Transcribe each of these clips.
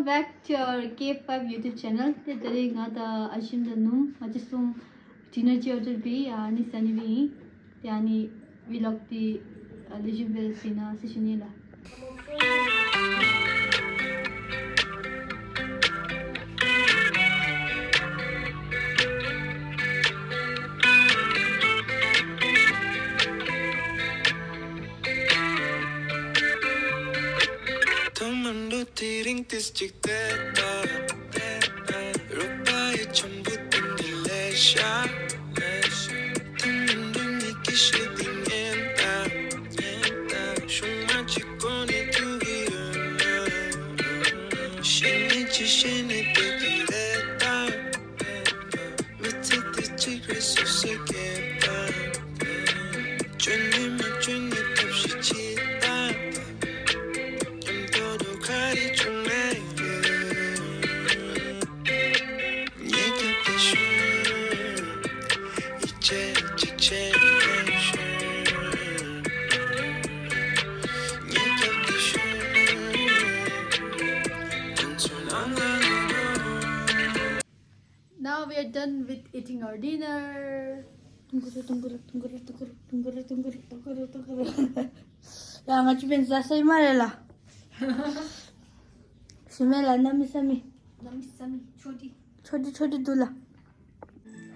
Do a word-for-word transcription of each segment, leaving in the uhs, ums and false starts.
Back to our K five YouTube channel. དེ་ད་རེས་ང་དང་ཨ་ཞིམ་དང་ནུམ་ང་ཚོ་གསུམ་dinner ཅིག་order བྱས་ཡ། ཨ་ནི་Sunny་བྱས་ཡིན། དེ་ཨ་ནི་vlog་དེ་ལེགས་ཤོམ་སྦེ་བྱས་ན་ཟེར་ཞུ་ནི་ལགས། ཐུགས་མི་འགྲོ་དེ་རིང་ཏིས་གཅིག་བལྟས་ད། རོགས་པ་ཡི་ཆམ་བུ་དེ་འདི་ལས་ཤ། ཐུགས་མི་འགྲོ་ངེད་ཀྱི་ཤེས་དེ་ཉན་ད། ཤུང་མ་གཅིག་གོ་ནས་ཐུག་གི་ཡོད། ཤེས་ནས་ཅི་ཤེས་ནས་བལྟས་དེ་རེད་ད། མི་ཚེ་འདི་གཅིག་རེད་སོ་སོས་སྐྱེལ་ད། བཅོས་ནས་མ་བཅོས་ནས་ཐབས་ཤེས་བྱེད་ད། མཉམ་དུ་དུ་ག་རེ་བྱུང་མེད་ཀྱི། ངེད་ཀྱི་དེ་ཤུལ་ཡིད་ཆེས་གཅིག་བྱས་ནས་ཤུལ། ངེད་ཀྱི་དེ་ཤུལ་དེ་ཚོ་ནང་ལ། Now we are done with eating our dinner. ཡ་ང་ཅི་བན་ཟ་ས་ཡི་མ་རེད་ལ། ཞི་མེ་ལ་ན་མི་ས་མི། ན་མི་ས་མི་ཆོ་ཏི། ཆོ་ཏི་ཆོ་ཏི་དུ་ལ།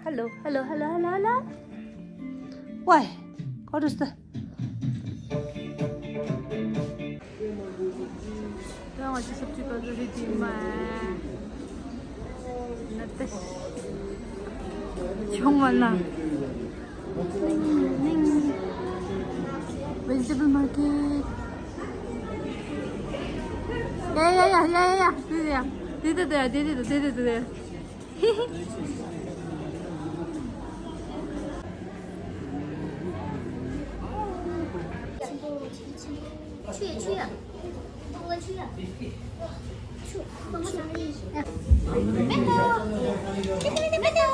Hello, hello, hello, hello, hello. Why? What is the? ད་ང་ཚོ་སུབ་ཅི་པ་ཟ་རེ་དེ་མ་ན་ཏེ་ཆུང་མ་ན། Vegetable market. ཡ་ཡ་ཡ་ཡ་ཡ་ཡ། དེ་དེ་དེ་དེ་དེ་དེ་དེ་དེ་དེ། 去去，我去。去，我去。没有，没有，没有。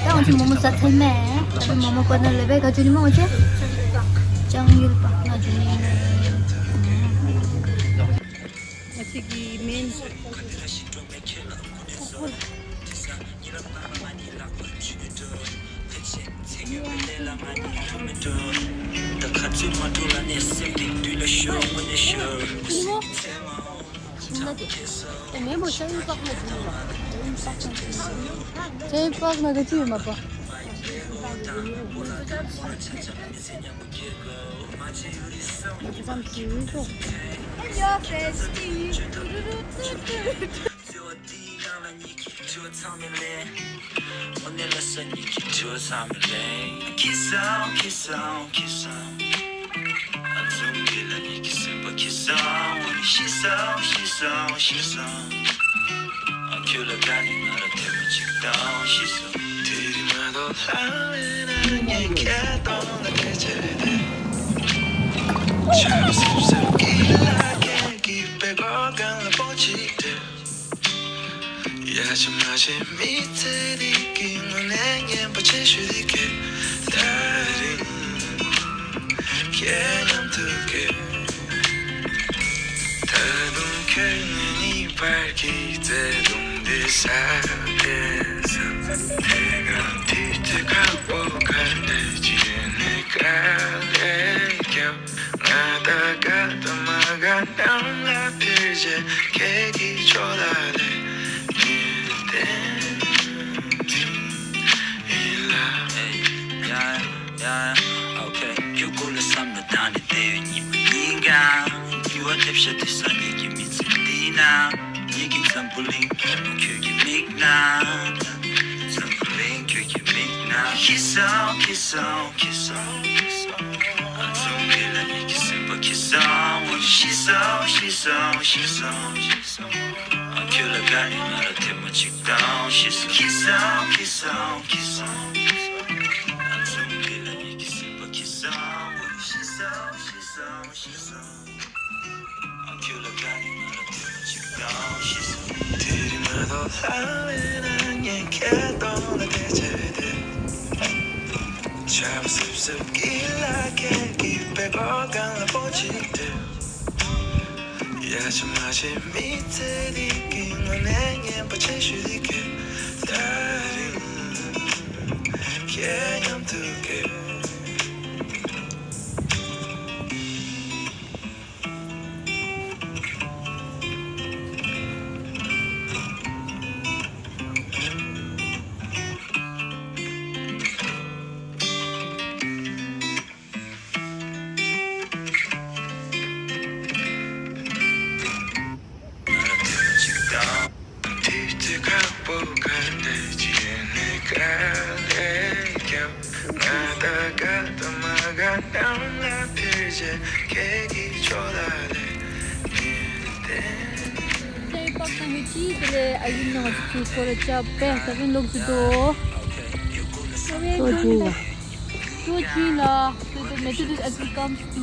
ད་ང་ཚོ་མོག་མོག་ཟ་ཚར་མེད། ད་མོག་མོག་པ་ན་ལེ་བའི་ག་ཅུ་ནི་མོག་ཅེ། ཅང་ཡུལ་པ་ན་ཅུ་ནི་མོག་ང་ཚོ་གི་མེན། ཡ་ཆི་མ་ཆི་མི་ཚེ་འདི་གི་དངོས་གནས་སྙན་པ་ཆེ་ཤོས་འདི་གས། ད་རིང་ཁྱེད་མཉམ་དུ་གས། ད་དུང་ཁྱེད་ངའི་གཉིས་བར་གྱི་བརྩེ་དུང་འདི་ས་གས་ས། དེ་གང་དུས་ཚོད་ཁག་པོ་ག་འདྲ་བྱས་ནས་དཀའ་ལས་རྒྱབ། ང་ད་ག་ད་མ་ག་ནང་ལ་ཕེབས་རྗེས་ཁྱེད་ཀྱི་ཕྱོགས་ལ་ལས་མི་བསྟན་ཡིན་ལ། ཡ་ཡ་ཨོ་ཁེ། ཁྱོད་སྐོར་ལ་བསམ་བློ་བཏང་ནས་བསྡད་ཡོད་ཉི་མ་ཉིན་གང་། འགྱུར་བ་ཐེབས་ཤག་དེ་སང་ཉིན་གྱི་མི་ཚེ་འདི་ན། ཉིད་ཀྱི་འཚམས་ འཛམ་བུ་གླིང་རྒད་པོ་ཁྱོད་ཀྱི་མིག་ནང་། འཛམ་བུ་གླིང་ཁྱོད་ཀྱི་མིག་ནང་། ཤི་སོང་། ཤི་སོང་། ཤི་སོང་། ཨ་ཙུམ་བི་ལ་ཉིད་ཀྱི་སེམས་པ་ཁྱི་སོང་། ཤི་སོང་། ཤི་སོང་། ཤི་སོང་། ཤི་སོང་། ཨ་ཁྱོད་ལ་དགའ་ནས་ང་ལ་ཐེངས་མ་གཅིག་བཏང་། ཤི་སོང་། ཤི་སོང་། ཤི་སོང་། ཤི་སོང་། ཨ་ཙུམ་བི་ལ་ཉིད་ཀྱི་སེམས་པ་ཁྱི་སོང་། ཤི་སོང་། ཤི་སོང་། ཤི་སོང་། ཁྱོད་ལ་དགའ་ནས་ང་ལ་ཐེངས་མ་གཅིག་བཏང་། ཤི་སོང་། དེ་རིང་ང་དང་ལྷང་ལེན་ན་ངས་ཁྱེད་གདོང་ལ་བལྟས་བྱས་ཏེ། ཆར་པ་སིབ་སིབ་ཀྱི་ལ་ཁད་ཀྱི་པད་ཀོག་སྒང་ལ་སྤོ་བྱེད་དེ། ཡ་ཆ་མ་ཆེ་མི་ཚེ་འདི་གི་ངོ་ནས་ངན་པ་ཆེ་ཤོས་འདི་གས། ད་རིང་ཁྱེད་མཉམ་དུ་གས། ལོག་ཅི་ལ། So the method is as it comes to